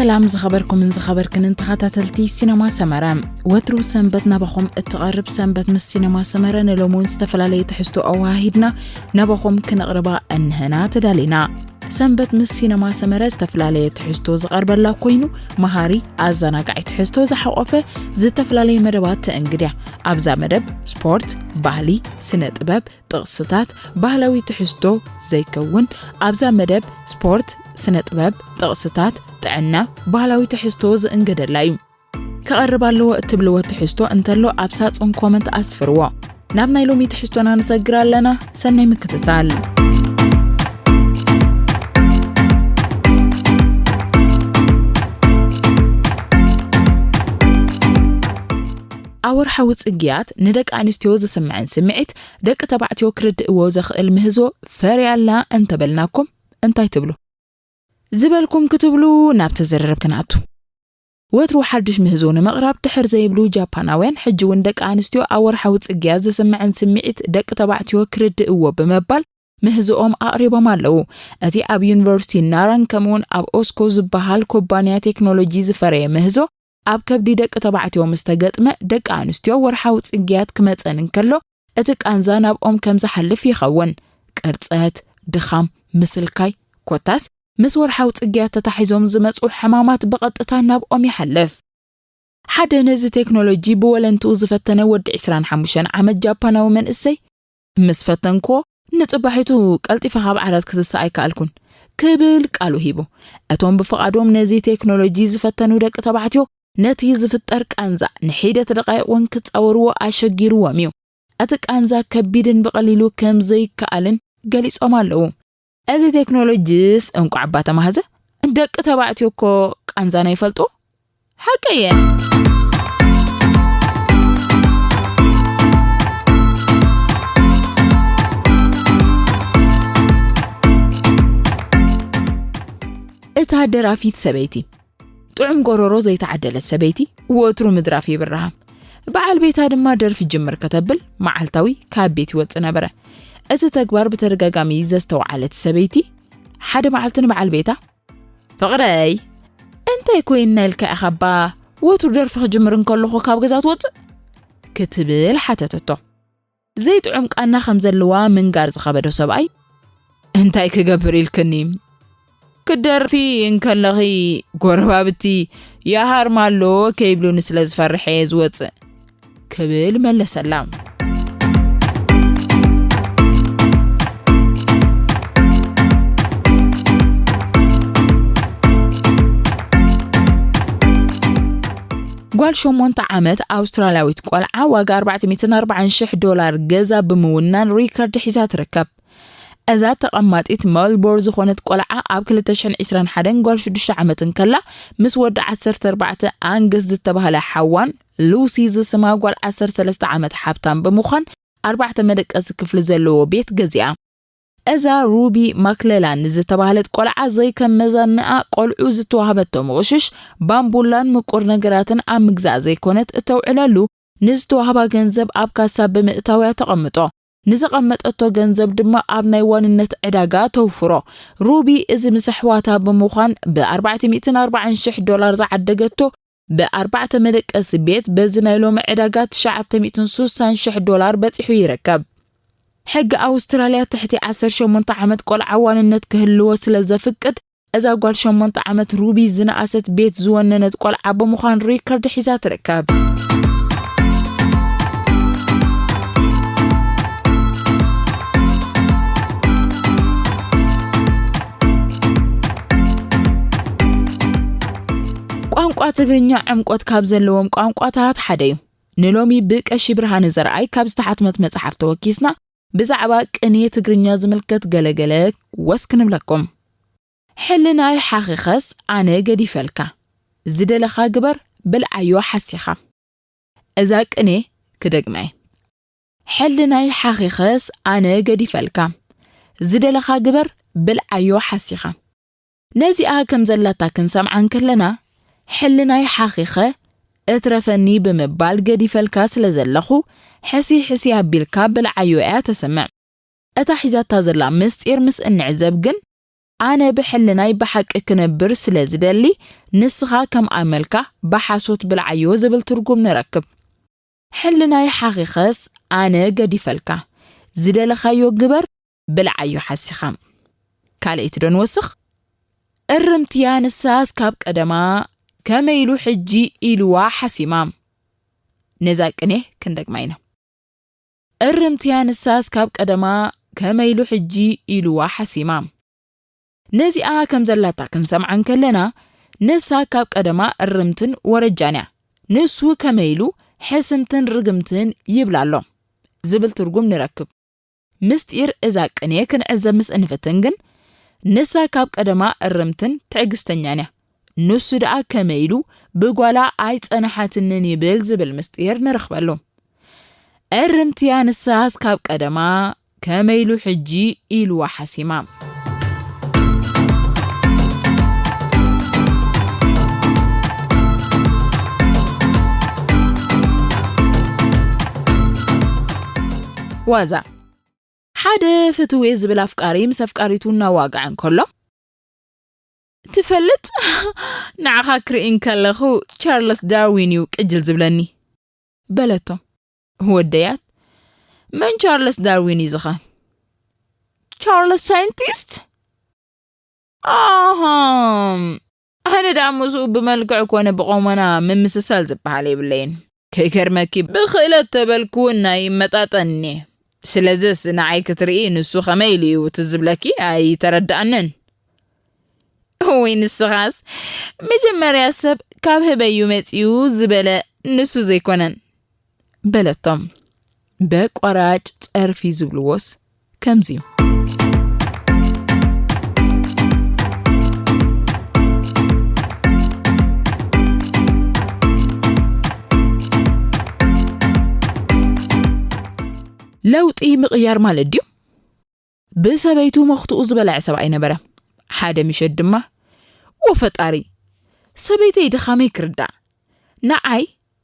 ሰላም ዝኸበርኩምን ዝኸበርክንን ተኸታተልቲ ሲነማ ሰመረ፣ ወትሩ ሰንበት ናባኹም እትቐርብ ሰንበት ምስ ሲነማ ሰመረ ንሎሚ እውን ዝተፈላለየ ትሕዝቶ ኣወሃሂድና ናባኹም ክነቕርባ እንሀና ተዳሊና። ሰንበት ምስ ሲነማ ሰመረ ዝተፈላለየ ትሕዝቶ ዝቐርበላ ኮይኑ፣ መሃሪ፣ ኣዘናጋዒ ትሕዝቶ ዝሓቖፈ ዝተፈላለየ መደባት ተእንግድያ። ኣብዛ መደብ ስፖርት፣ ባህሊ፣ ስነ ጥበብ፣ ጥቕስታት፣ ባህላዊ ትሕዝቶ ዘይከውን፣ ኣብዛ መደብ ስፖርት፣ ስነ ጥበብ፣ ጥቕስታት፣ ጥዕና፣ ባህላዊ ትሕዝቶ ዝእንገደላ እዩ። ክቐርብ ኣለዎ እትብልዎ ትሕዝቶ እንተሎ ኣብ ሳጹን ኮመንት ኣስፍርዎ። ናብ ናይ ሎሚ ትሕዝቶና ንሰግር ኣለና። ሰናይ ምክትታል። ኣወርሓዊ ጽግያት ንደቂ ኣንስትዮ ዝስምዐን ስምዒት ደቂ ተባዕትዮ ክርድእዎ ዘኽእል ምህዞ ፈርያ ኣላ እንተበልናኩም እንታይ ትብሉ? ዝበልኩም ክትብሉ ናብ ተዘረረብ ክንኣቱ። ወትሩ ሓድሽ ምህዞ ንምቕራብ ድሕር ዘይብሉ ጃፓናውያን፣ ሕጂ እውን ደቂ ኣንስትዮ ኣብ ወርሓዊ ጽግያት ዝስምዐን ስምዒት ደቂ ተባዕትዮ ክርድእዎ ብምባል ምህዞኦም ኣቕሪቦም ኣለዉ። እቲ ኣብ ዩኒቨርሲቲ ናራን ከምኡውን ኣብ ኦስኮ ዝበሃል ኩባንያ ቴክኖሎጂ ዝፈረየ ምህዞ፣ ኣብ ከብዲ ደቂ ተባዕትዮ ምስ ተገጥመ፣ ደቂ ኣንስትዮ ወርሓዊ ጽግያት ክመጸን እንከሎ፣ እቲ ቃንዛ ናብኦም ከም ዝሓልፍ ይኸውን። ቅርጸት፣ ድኻም፣ ምስልካይ፣ ኮታስ ምስ ወርሓዊ ጽግያት ተታሒዞም ዝመጹ ሕማማት ብቐጥታ ናብኦም ይሓልፍ። ሓደ ነዚ ቴክኖሎጂ ብወለንትኡ ዝፈተነ ወዲ ዕስራን ሓሙሽተን ዓመት ጃፓናዊ መንእሰይ፣ ምስ ፈተንክዎ፣ ንጽባሒቱ ቀልጢፈ ካብ ዓራት ክትስእ ኣይከኣልኩን ክብል ቃሉ ሂቡ። እቶም ብፍቓዶም ነዚ ቴክኖሎጂ ዝፈተኑ ደቂ ተባዕትዮ፣ ነቲ ዝፍጠር ቃንዛ ንሒደት ደቃይቕ እውን ክጻወርዎ ኣሸጊርዎም እዩ። እቲ ቃንዛ ከቢድን ብቐሊሉ ከም ዘይከኣልን ገሊጾም ኣለዉ። እዚ ቴክኖሎጂስ እንቋዕ እባ ተማህዘ፣ ደቂ ተባዕትዮ እኮ ቃንዛና ይፈልጡ። ሓቂ እየ። እታ ደራፊት ሰበይቲ፣ ጥዑም ጎሮሮ ዘይተዓደለት ሰበይቲ፣ ወትሩ ምድራፍ ይብርሃ። በዓል ቤታ ድማ ደርፊ ጅምር ከተብል፣ መዓልታዊ ካብ ቤት ይወጽእ ነበረ። እዚ ተግባር ብተደጋጋሚ ዘስተውዓለት ሰበይቲ፣ ሓደ መዓልቲ ንበዓል ቤታ፣ "ፍቕረይ፣ እንታይ ኮይንና ኢልካ ኢኻ እባ ወትሩ ደርፊ ክጅምር እንከለኹ ካብ ገዛ ትወጽእ?" ክትብል ሓተተቶ። ዘይጥዑም ቃና ከም ዘለዋ ምንጋር ዝኸበዶ ሰብኣይ፣ "እንታይ ክገብር ኢልክኒ? ክደርፊ እንከለኺ ጎረባብቲ ይሃርማ ኣሎ ከይብሉኒ ስለ ዝፈርሕ እየ ዝወጽእ" ክብል መለሰላ። ጓል ሸሞንተ ዓመት ኣውስትራልያዊት ቆልዓ ዋጋ ኣርባዕተ ሚእትን ኣርባዓን ሽሕ ዶላር ገዛ ብምውናን ሪከርድ ሒዛ ትርከብ። እዛ ተቐማጢት ሜልቦር ዝኾነት ቆልዓ ኣብ ክልተ ሽሕን ዕስራን ሓደን ጓል ሽዱሽተ ዓመት እንከላ ምስ ወዲ ዓሰርተ ኣርባዕተ ኣንገስ ዝተባህለ ሓዋን ሉሲ ዝስማ ጓል ዓሰርተ ሰለስተ ዓመት ሓብታም ብምዃን ኣርባዕተ መደቀሲ ክፍሊ ዘለዎ ቤት ገዚኣ። እዛ ሩቢ ማክሌላን ዝተባህለት ቆልዓ ዘይከም መዛንኣ ቆልዑ ዝተዋህበቶ ምቕሽሽ፣ ባምቡላን ምቁር ነገራትን ኣብ ምግዛእ ዘይኮነት እተውዕለሉ፣ ንዝተዋህባ ገንዘብ ኣብ ካሳ ብምእታው እያ ተቐምጦ። ንዘቐመጠቶ ገንዘብ ድማ ኣብ ናይ ዋንነት ዕዳጋ ተውፍሮ። ሩቢ እዚ ምስ ኣሕዋታ ብምዃን ብ ኣርባዕተ ሚእትን ኣርባዓን ሽሕ ዶላር ዝዓደገቶ ብኣርባዕተ መደቀሲ ቤት በዚ ናይ ሎሚ ዕዳጋ ትሽዓተ ሚእትን ስሳን ሽሕ ዶላር በጺሑ ይርከብ። ሕጊ ኣውስትራልያ ትሕቲ ዓሰርተ ሸሞንተ ዓመት ቆልዓ ዋንነት ክህልዎ ስለ ዘፍቅድ፣ እዛ ጓል ሸሞንተ ዓመት ሩቢ ዝነኣሰት ቤት ዝወነነት ቆልዓ ብምዃን ሪከርድ ሒዛ ትርከብ። ቋንቋ ትግርኛ ዕምቆት ካብ ዘለዎም ቋንቋታት ሓደ እዩ። ንሎሚ ብቀሺ ብርሃነ ዘርኣይ ካብ ዝተሓትመት መጽሓፍ ተወኪስና ብዛዕባ ቅኔ ትግርኛ ዝምልከት ገለገለ ወስ ክንብለኩም። ሕልናይ ሓኺኸስ ኣነ ገዲፈልካ፣ ዝደለኻ ግበር ብልዓዮ ሓሲኻ። እዛ ቅኔ ክደግማ እየ። ሕልናይ ሓኺኸስ ኣነ ገዲፈልካ፣ ዝደለኻ ግበር ብልዓዮ ሓሲኻ። ነዚኣ ከም ዘላታ ክንሰምዓ እንከለና፣ ሕልናይ ሓኺኸ እትረፈኒ ብምባል ገዲፈልካ ስለ ዘለኹ፣ ሕሲ ሕሲ ኣቢልካ ብልዓዮ እያ ተስምዕ። እታ ሒዛታ ዘላ ምስጢር ምስ እንዕዘብ ግን፣ ኣነ ብሕልናይ ብሓቂ ክነብር ስለ ዝደሊ፣ ንስኻ ከም ኣመልካ ብሓሶት ብልዓዮ ዝብል ትርጉም ንረክብ። ሕልናይ ሓኺኸስ ኣነ ገዲፈልካ፣ ዝደለኻዮ ግበር፣ ብልዓዮ ሓሲኻ። ካልኣይቲ ዶ ንወስኽ? እርምትያ ንሳስ ካብ ቀደማ ከመይ ኢሉ ሕጂ ኢልዋ ሓሲማ። ነዛ ቅኔ ክንደግማ ኢና። እርምትያ ንሳስ ካብ ቀደማ ከመይ ኢሉ ሕጂ ኢልዋ ሓሲማ። ነዚኣ ከም ዘላታ ክንሰምዓ እንከለና፣ ንሳ ካብ ቀደማ እርምትን ወረጃን እያ። ንሱ ከመይ ኢሉ ሕስምትን ርግምትን ይብላ ኣሎ ዝብል ትርጉም ንረክብ። ምስጢር እዛ ቅኔ ክንዕዘብ ምስ እንፍትን ግን፣ ንሳ ካብ ቀደማ እርምትን ትዕግስተኛን እያ። ንሱ ደኣ ከመይ ኢሉ ብጓላ ኣይጸንሓትንን ይብል ዝብል ምስጢር ንረኽበሉ። እርምትያ ንሳስ ካብ ቀደማ ከመይ ኢሉ ሕጂ ኢልዋ ሓሲማ። ዋዛ። ሓደ ፍትውየ ዝብል ኣፍቃሪ ምስ ኣፍቃሪቱ እናዋግዐ እንከሎ፣ "ትፈልጥ፣ ንዓኻ ክርኢ እንከለኹ ቻርለስ ዳርዊን እዩ ቅጅል ዝብለኒ" በለቶ። ወደያት፣ "መን ቻርለስ ዳርዊን እዩ ዝኸ?" "ቻርለስ ሳይንቲስት?" "ኣሃም፣ ኣነ ደኣ ምስኡ ብመልክዕ ኮነ ብቆመና ምምስሳል ዝበሃል የብለይን። ከይገርመኪ ብክእለት ተበልኩ ናይ መጣጠኒ። ስለዝስ ንዓይ ክትርኢ ንሱ ከመይ ኢሉ እዩ ትዝ ዝብለኪ ኣይተረድኣንን?" "ወይ ንስኻስ መጀመርያ ሰብ ካብ ህበዩ መጺኡ ዝበለ ንሱ ዘይኮነን?" በለቶም። በቋራጭ ጸርፊ ዝብልዎስ ከምዚ እዩ። ለውጢ ምቕያር ማለት ድዩ? ብሰበይቱ መኽትኡ ዝበልዐ ሰብኣይ ነበረ። ሓደ ምሸት ድማ፣ "ወ ፈጣሪ፣ ሰበይተይ ድኻመይ ክርዳእ፣ ንዓይ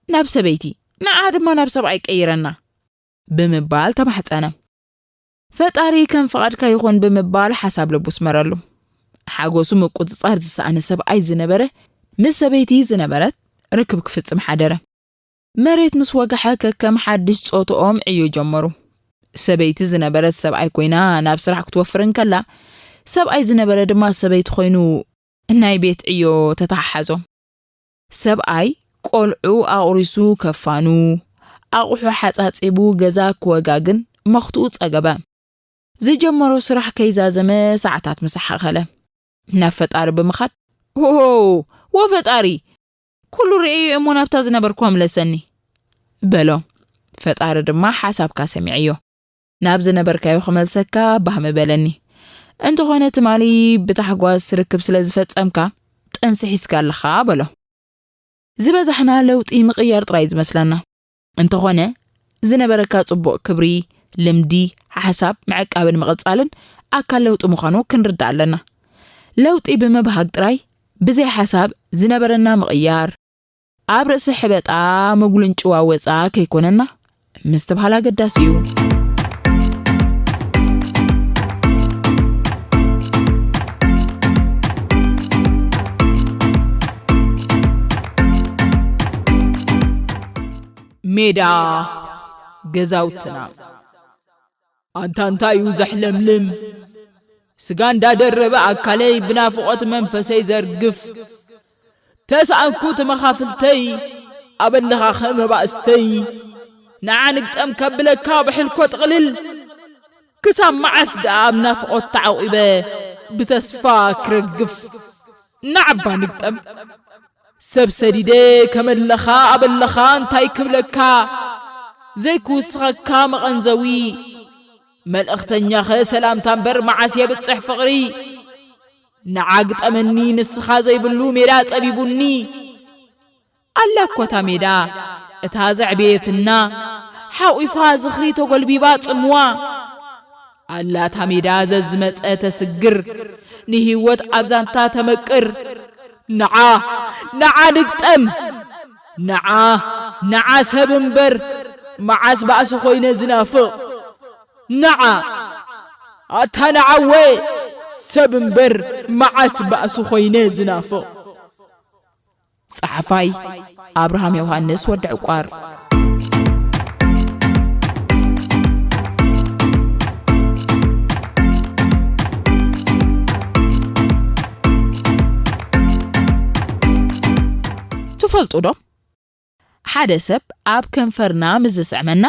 ናብ ሰበይቲ፣ ንዓ ድማ ናብ ሰብኣይ ቀይረና" ብምባል ተማሕጸነ። ፈጣሪ ከም ፍቓድካ ይኹን ብምባል ሓሳብ ልቡ ስመረሉ። ሓጎሱ ምቁጽጻር ዝሰኣነ ሰብኣይ ዝነበረ፣ ምስ ሰበይቲ ዝነበረት ርክብ ክፍጽም ሓደረ። መሬት ምስ ወግሐ ከከም ሓድሽ ጾትኦም ዕዮ ጀመሩ። ሰበይቲ ዝነበረት ሰብኣይ ኮይና ናብ ስራሕ ክትወፍር እንከላ፣ ሰብኣይ ዝነበረ ድማ ሰበይቲ ኮይኑ ናይ ቤት ዕዮ ተተሓሓዞ። ሰብኣይ ቆልዑ ኣቑሪሱ ከፋኑ፣ ኣቑሑ ሓጻጺቡ ገዛ ክወጋግን መኽትኡ ጸገበ። ዝጀመሮ ስራሕ ከይዛዘመ ሰዓታት ምስ ኣሓኸለ፣ ናብ ፈጣሪ ብምኻድ፣ "ሆ፣ ወ ፈጣሪ፣ ኩሉ ርእየ እሞ ናብታ ዝነበርኩዋ ምለሰኒ" በሎ። ፈጣሪ ድማ፣ "ሓሳብካ ሰሚዐዮ፣ ናብ ዝነበርካዮ ክመልሰካ ባህ ምበለኒ። እንተኾነ ትማሊ ብታሕጓስ ርክብ ስለ ዝፈጸምካ ጥንሲ ሒዝካ ኣለኻ" በሎ። ዝበዛሕና ለውጢ ምቕያር ጥራይ ዝመስለና። እንተኾነ፣ ዝነበረካ ጽቡቕ ክብሪ፣ ልምዲ፣ ሓሳብ ምዕቃብን ምቕጻልን ኣካል ለውጢ ምዃኑ ክንርዳእ ኣለና። ለውጢ ብምብሃግ ጥራይ፣ ብዘይ ሓሳብ ዝነበረና ምቕያር፣ ኣብ ርእሲ ሕበጣ ምጉልንጭዋ ወጻ ከይኮነና ምስትብሃል ኣገዳሲ እዩ። ሜዳ ገዛውትና። ኣንታ እንታይ እዩ ዘሕለምልም? ስጋ እንዳደረበ ኣካለይ ብናፍቖት መንፈሰይ ዘርግፍ። ተስኣንኩ ተመኻፍልተይ፣ ኣበልኻኸ መባእስተይ። ንዓ ንግጠም ከብለካ ብሕልኮ ጥቕልል። ክሳብ መዓስ ደኣ ኣብ ናፍቖት ተዓቑበ ብተስፋ ክረግፍ? ንዓባ ንግጠም። ሰብ ሰዲደ ከመለኻ ኣበለኻ እንታይ ክብለካ? ዘይክውስኸካ መቐንዘዊ። መልእኽተኛኸ ሰላምታ እምበር መዓስ የብጽሕ ፍቕሪ? ንዓ ግጠመኒ ንስኻ ዘይብሉ ሜዳ ጸቢቡኒ። ኣላ እኮ እታ ሜዳ፣ እታ ዘዕበየትና፣ ሓቑፋ ዝኽሪ ተጎልቢባ ጽምዋ። ኣላ እታ ሜዳ ዘዝመጸ ተስግር፣ ንህይወት ኣብ ዛንታ ተመቅር። ንዓ፣ ንዓ ንግጠም። ንዓ፣ ንዓ ሰብ እምበር፣ መዓስ ባእሲ ኮይነ ዝናፍቕ። ንዓ፣ ኣታ ንዓወ፣ ሰብ እምበር መዓስ ባእሲ ኮይነ ዝናፍቕ። ጸሓፋይ ኣብርሃም ዮሃንስ ወዲ ዕቋር። ትፈልጡ ዶ? ሓደ ሰብ ኣብ ከንፈርና ምስ ዝስዕመና፣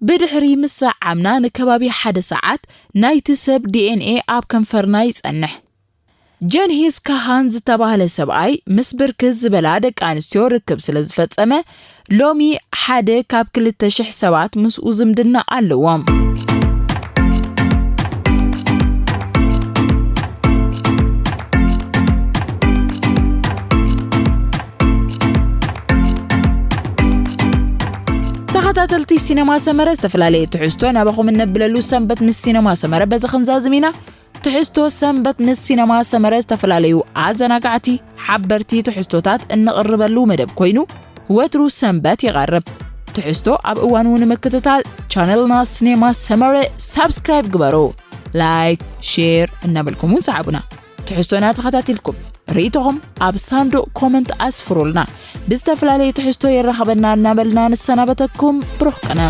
ብድሕሪ ምስ ሰዓምና ንከባቢ ሓደ ሰዓት ናይቲ ሰብ ዲ ኤን ኤ ኣብ ከንፈርና ይጸንሕ። ጀንሂስ ካሃን ዝተባህለ ሰብኣይ ምስ ብርክት ዝበላ ደቂ ኣንስትዮ ርክብ ስለ ዝፈጸመ፣ ሎሚ ሓደ ካብ ክልተ ሽሕ ሰባት ምስኡ ዝምድና ኣለዎም። ተኸታተልቲ ሲነማ ሰመረ፣ ዝተፈላለየ ትሕዝቶ ናባኹም እነብለሉ ሰንበት ምስ ሲነማ ሰመረ በዚ ክንዛዝም ኢና። ትሕዝቶ ሰንበት ምስ ሲነማ ሰመረ ዝተፈላለዩ ኣዘናጋዕቲ፣ ሓበርቲ ትሕዝቶታት እነቕርበሉ መደብ ኮይኑ፣ ወትሩ ሰንበት ይቐርብ። ትሕዝቶ ኣብ እዋኑ ንምክትታል ቻነልና ሲነማ ሰመረ ሳብስክራይብ ግበሩ። ላይክ፣ ሼር እናበልኩም እውን ሰዓቡና። ትሕዝቶና ተኸታቲልኩም ርእይቶኹም ኣብ ሳንዱቕ ኮመንት ኣስፍሩልና። ብዝተፈላለየ ትሕዝቶ የራኸበና እናበልና ንሰናበተኩም። ብሩኽ ቅነ።